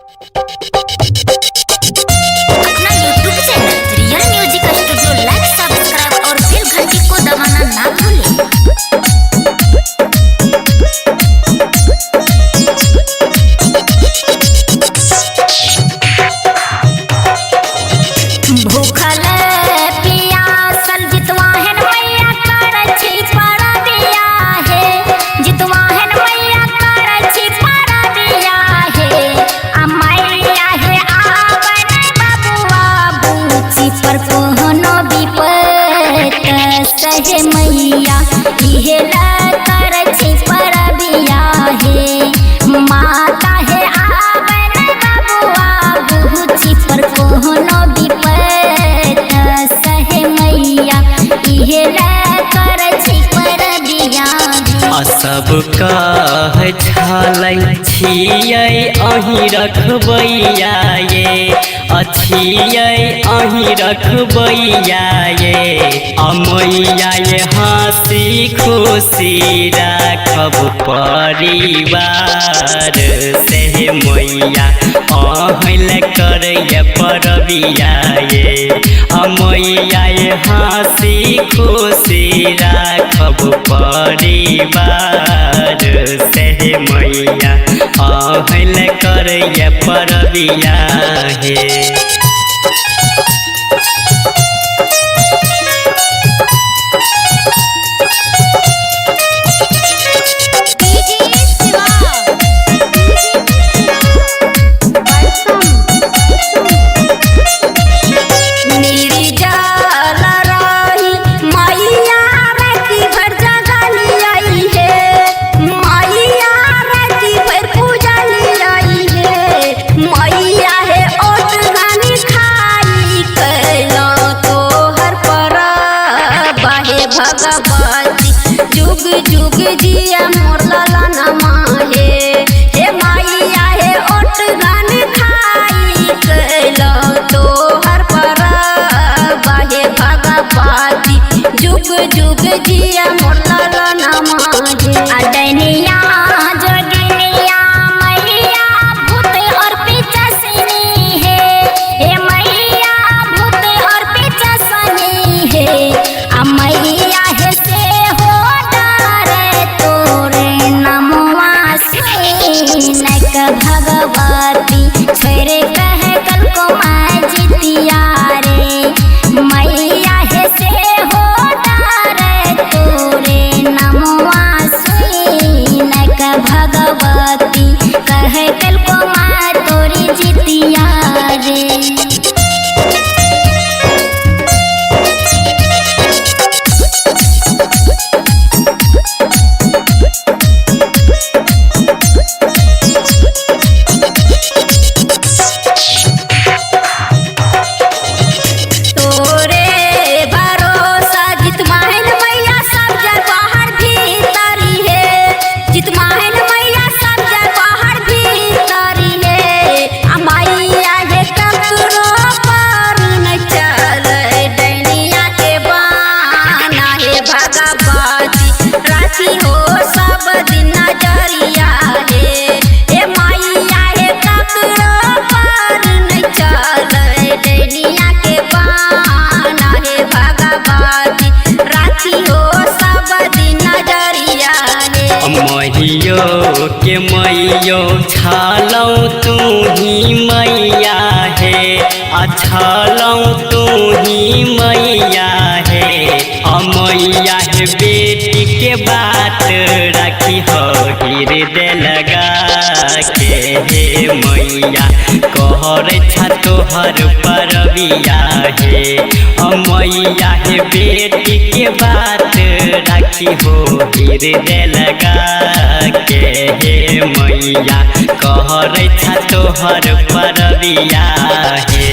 अपना YouTube channel real music studio like, subscribe और बेल घंटी को दबाना ना भूलें। भूखल पियासल जितवाहन मैया कर छी परबिया हे, जितवाहन मैया कर छी परबिया हे। आ मैया हे आवन बबुआ बूची पर कोनो विपत सहे मैया, इहे ला कर छी परबिया हे। माता हे आवन बबुआ बूची पर कोनो विपत सहे मैया, इहे ला कर छी परबिया हे। आ सब कहै छलै छियै अहीं रखबैया ये, अछियै अहीं रखबैया ये। आ मैया ये हँसी खुशी राखब परिवार से हे मैया, अहीं लए करैया परबिया ये। आ मैया ये हँसी खुशी राखब परिवार से हे मैया, अहीं लए करैया परबिया हे। डीजे शिवा निर्जल रही मैया राति भर जगली आई हे, मैया राति भर पूजली आई हे। मैया हे ओट गानी खाई कैलो तोहर परब हे भगवती, जुग जुग जिया मोर ललना माहे हे। मैया हे ओट गानी खाई कैलो तोहर परब हे भगवती, जुग जुग जिया मोर ललना माहे। अडनिया जोगिनिया मैया भूत और पिचसनी हे, हे मैया भूत और पिचसनी हे। आ मैया हे से हो डरे तोरे नमवा सुनक भगवती, छोड़े कह कल को माँ जितिया रे। मैया हे से हो डरे तोरे नमवा सुनक भगवती, कह कल को माँ तोरी जितिया रे। तोरे भरोसा जितवाहन मैया सब जग बाहर भीतरी हे, जितवाहन मैया सब जग बाहर भीतरी हे। आ मैया हे ककरो पर न चले डैनिया के बाना हे भगवती, राखी हो सब दिन नजरिया हे। हे मैया हे ककरो पर न चले डैनिया के बाना हे भगवती, राखी हो सब दिन नजरिया हे। मैयो के मैयो छलौ तू ही मैया हे, आ छलौ तू ही मैया हे। आ मैया हे बेटी के बात राखी हो हृदय लगा के हे मैया, कहरै छा तोहर परबिया हे। आ मैया हे बेटी के बात राखी हो हृदय लगा के हे मैया, कहरै छा तोहर परबिया हे।